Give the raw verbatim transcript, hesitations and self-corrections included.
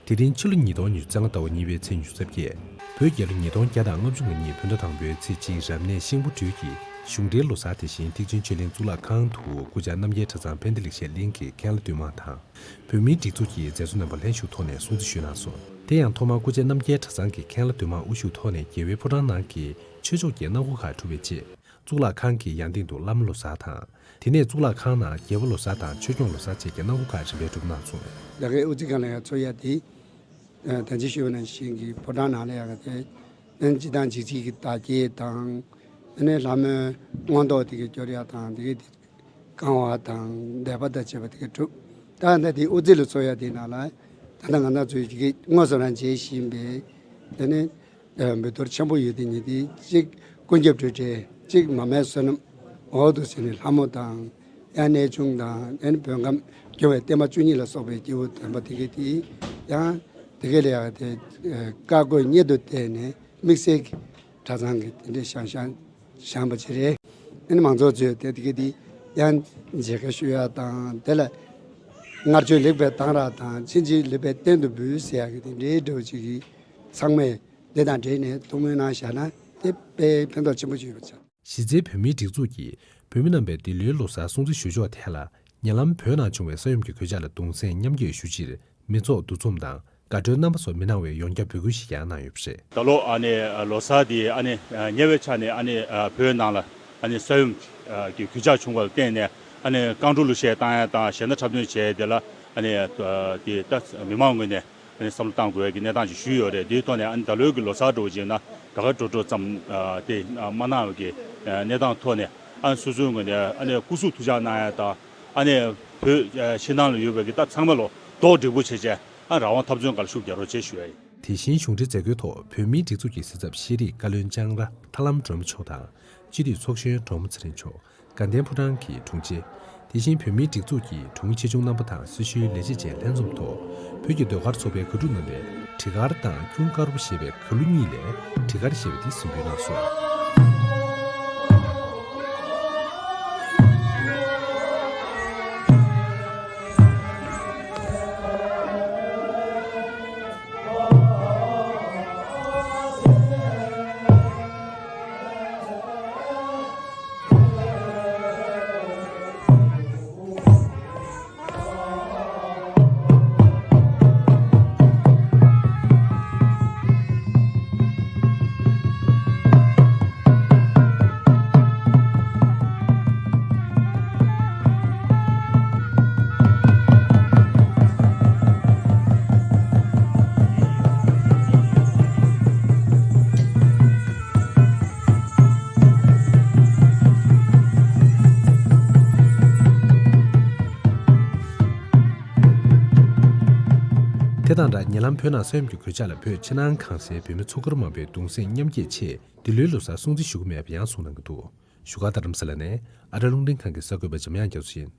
དེ་རིང་ཕྱི་ལོ་ཉིས་སྟོང་ཉི་ཤུ་རྩ་ལྔ་ཟླ་བ་གཉིས་པའི་ཚེས་ཉི་ཤུ་རྩ་བརྒྱད། བོད་རྒྱལ་ལོ་ཉིས་སྟོང་བརྒྱ་དང་ལྔ་བཅུ་ང་གཉིས་བོད་ཟླ་དང་པོའི་ཚེས་གཅིག་རབ་གནས་ཤིང་ཕོ་སྦྲུལ་གྱི་གཞུང་འབྲེལ་ལོ་གསར་དེ་བཞིན་ཐེག་ཆེན་ཆོས་གླིང་གཙུག་ལག་ཁང་དུ་སྐུ་བཅར་རྣམ་རྒྱལ་གྲྭ་ཚང་ཕན་བདེ་ལེགས་བཤད་གླིང་གི་མཁན་བླ་འདུས་མང་དང་། བོད་མིའི་སྒྲིག་འཛུགས་ཀྱི་མཛད་གཙོ་རྣམ་པ་ལྷན་ཞུགས་ཐོག་ནས་སྲུང་བརྩི་ཞུས་གནང་སོང་། དེ་ཡང་ཐོག་མར་སྐུ་བཅར་རྣམ་རྒྱལ་གྲྭ་ཚང་གི་མཁན་བླ་འདུས་མང་དབུ་བཞུགས་ཐོག་ནས་རྒྱལ་བའི་ཕོ་བྲང་ནང་གི་ཆོས་ཕྱོགས་ཀྱི་གནང་སྒོ་ཁག་གྲུབ་པའི་རྗེས། གཙུག་ལག་ཁང་གི་ཡང་སྟེང་དུ་བླ་མ་ལོ་གསར་དང་། དེ་ནས་གཙུག་ལག་ཁང་ནང་རྒྱལ་པོ་ལོ་གསར་དང་ཆོས་སྐྱོང་ལོ་གསར་བཅས་ཀྱི་གནང་སྒོ་ཁག་རིམ་པས་གྲུབ་གནང་སོང་། ལ་ཁའི་དབུ་རྩེ་སྒང་ལ་ཡང་ཚོགས་ཡ་དེ། ད་ཅི་ཞུས་པ་ནང་བཞིན་གྱི་ཕོ་བྲང་ནང་ལ་ཡང་དེ། ཨན་ཅི་དང་འཇིགས་བྱེད་ཀྱི་བདག་བསྐྱེད་དང་། ཨ་ནི་ལྷ་མོའི་མངོན་རྟོགས་དེ་གའི་སྐྱོར་ཡ་དང་དེ་གའི་དེ། བསྐང་བ་དང་བཟླས་པ་དང་བཅས་པ་དེ་གའི་གྲུབ། ད་ལྟ་དེ་དབུ་རྩེ་ལ་ཚོགས་ཡ་དེ་ནང་ལ། ད་ལྟ་ང་རང་ཚོས་ཀྱི་དངོས་སུ་རང་མཇལ་བཞིན་པའི། དེ་ནི། འབུལ་གཏོར་ཆེན་པོ་ཡོད་དེ་ཉིད་དེ་གཅིག་ཀུན་ཁྱབ་སྤྲོས་བྲལ། གཅིག་མར་མེ་བསོད་ནམས། འོག་ཏུ་ཟེར་ནས་ལྷ་མོ་དང་། ཡང་གནས་ཆུང་དང་ཡང་ན་བོད་ཁམས་སྐྱོང་བའི་བརྟན་མ་བཅུ་གཉིས་ལ་སོགས་པའི་སྐྱེས་བུ་དམ་པ་དེ་གའི་དེ། ཡང་དེ་གའི་ལ་ཡང་དེ། བཀའ་བསྒོ་གཉེར་དུ་བསྟེན་ནས་དམིགས་བསལ་གྱི་གྲྭ་ཚང་གི་དེ་འདྲའི་བཞེངས་བཞེངས་བཞེངས་པ་ཅིག་རེད། ཨ་ནི་མང་ཚོགས་ཚོས་དེ་དེ་གའི་དེ་ཡང་མཇལ་ཁ་ཞུ་ཡ་དང་དེ་ལ་སྔར་ཆོས་ལེགས་པའི་གཏང་རག་དང་ཕྱིན་ཅི་ལེགས་པའི་རྟེན་དུ་འབུལ་ཟེར་ཡ་གི་དེ་འདྲའི་འདྲ་བོ་ཅིག་གིས་ཚང་མས། དེ་དང་འབྲེལ་ནས་ཐུགས་སྨོན་གནང་བཞག་ན་དེ་དཔེ་ཕན་ཐོགས་ཆེན་པོ་ཞིག་ཡོད་པ་ཆགས། གཞི་རྩའི་བོད་མིའི་སྒྲིག་འཛུགས་ཀྱིས་བོད་མི་རྣམ་པས་འདི་ལོའི་ལོ་གསར་སྲུང་བརྩི་ཞུ་ཕྱོགས་ཐད་ལ། ཉེ་ལམ་བོད་ནང་བྱུང་བའི་ས་ཡོམ་གྱི་གོད་ཆག་ལ་གདུང་སེམས་མཉམ་སྐྱེད་ཞུ་ཕྱིར་མི་ཚོགས་འདུ་འཛོམས་དང་དགའ་སྤྲོའི་རྣམ་པ་སོགས་མི་གནང་བའི་ཡོངས་ཁྱབ་འབོད་སྐུལ་ཞིག་ཀྱང་གནང་ཡོད་པ་རེད། ད་ལོ་ཨ་ནི་ལོ་གསར་འདི་ཨ་ནི་ཉེ་བའི་ཆར་ནས་ཨ་ནི་བོད་ནང་ལ་ཨ་ནི་ས་ཡོམ་གྱི་གོད་ཆག་བྱུང་བ་ལ་བརྟེན་ནས་ཨ་ནི་རྐང་བྲོ་གླུ་གཞས་བཏང་ཡ་དང་གཞས་སྣ་འཁྲབ་སྟོན་བྱས་དེ་ལ་ཨ་ནི་དེ་ད་མི་མང་ངོས་ནས། ཨ་ནི་བསམ་བློ་བཏང་དགོས་ཀྱི་གནས་སྟངས་ཤིག་ཞུས་ཡོད་རེད། དེའི་ཐོག་ནས་ཨ་ནི་ད་ལོའི་གི་ལོ་གསར་འགྲོ་བྱས་ན་དགའ་དགའ་སྤྲོ་སྤྲོ་ཙམ་ཨ་དེ་ཨ་མ་གནང་བའི་གི་ཨ་གནས་སྟངས་ཐོག་ནས་ཨ་ནི་སོ་སོའི་ངོས་ནས་ཨ་ནི་སྐུ་གཟུགས་ཐུགས་ཅག་གནང་ཡ་དང་ཨ་ནི་བོད་ཨ་ཕྱི་ནང་ལ་ཡོད་པའི་གི་ད་ཚང་མ་ལོ་ཏོག་འགྲིག་པོ་བྱས་བྱས་ཨ་རང་དབང་འཐབ་རྩོད་སྒང་ལ་ཤུགས་རྒྱག་རོགས་བྱེད་ཞུ་ཡ་ཡིན། དེ་བཞིན་གཞུང་འབྲེལ་མཛད་སྒོའི་ཐོག་བོད་མིའི་སྒྲིག་འཛུགས་ཀྱི་སྲིད་ཚབ་ཤེས་རིག་བཀའ་བློན་ལྕང་ར་ཐར་ལམ་སྒྲོལ་མ་མཆོག་དང་། སྤྱི་འཐུས་ཚོགས་གཞོན་གྲོང་པ་ཚེ་རིང་མཆོག་དགའ་ལྡན་ཕོ་བྲང་གི་དྲུང་ཆེ། དེ་བཞིན་བོད་མིའི་སྒྲིག་འཛུགས་ཀྱི་དྲུང་ཆེ་ཆུང་རྣམ་པ་དང་སྲི་ཞུའི་ལས་བྱེད་བཅས་ལྷན་འཛོམས་ཐོག་བོད་ཀྱི་ཟློས་གར་ཚོགས་པའི་གར་སྒྲུབ་རྣམ་པས་བྲི་གར་དང་ཁྱུང་དཀར་པོ་ཞེས་པའི་གར་གླུ་གཉིས་ལས་བྲི་གར་ཞེས་པ་དེ་གཟིགས་འབུལ་གནང་སོང་། དེ་དང་སྦྲགས་ཉེ་ལམ་བོད་ནང་ས་ཡོམ་གྱི་གོད་ཆག་ལ་བོད་ཕྱི་ནང་གང་སའི་བོད་མི་ཚོགས་སྒེར་མང་པོས་གདུང་སེམས་མཉམ་སྐྱེད་ཆེད་འདི་ལོའི་ལོ་གསར་སྲུང་བརྩི་ཞུ་གི་མེད་པ་ཡང་གསུངས་གནང་གི་འདུག་བཞུགས་སྒར་རྡ་རམ་ས་ལ་ནས་ཨ་ར་རླུང་འཕྲིན་ཁང་གི་གསར་འགོད་པ་འཇམ་དབྱངས་རྒྱ་མཚོ་ཡིན།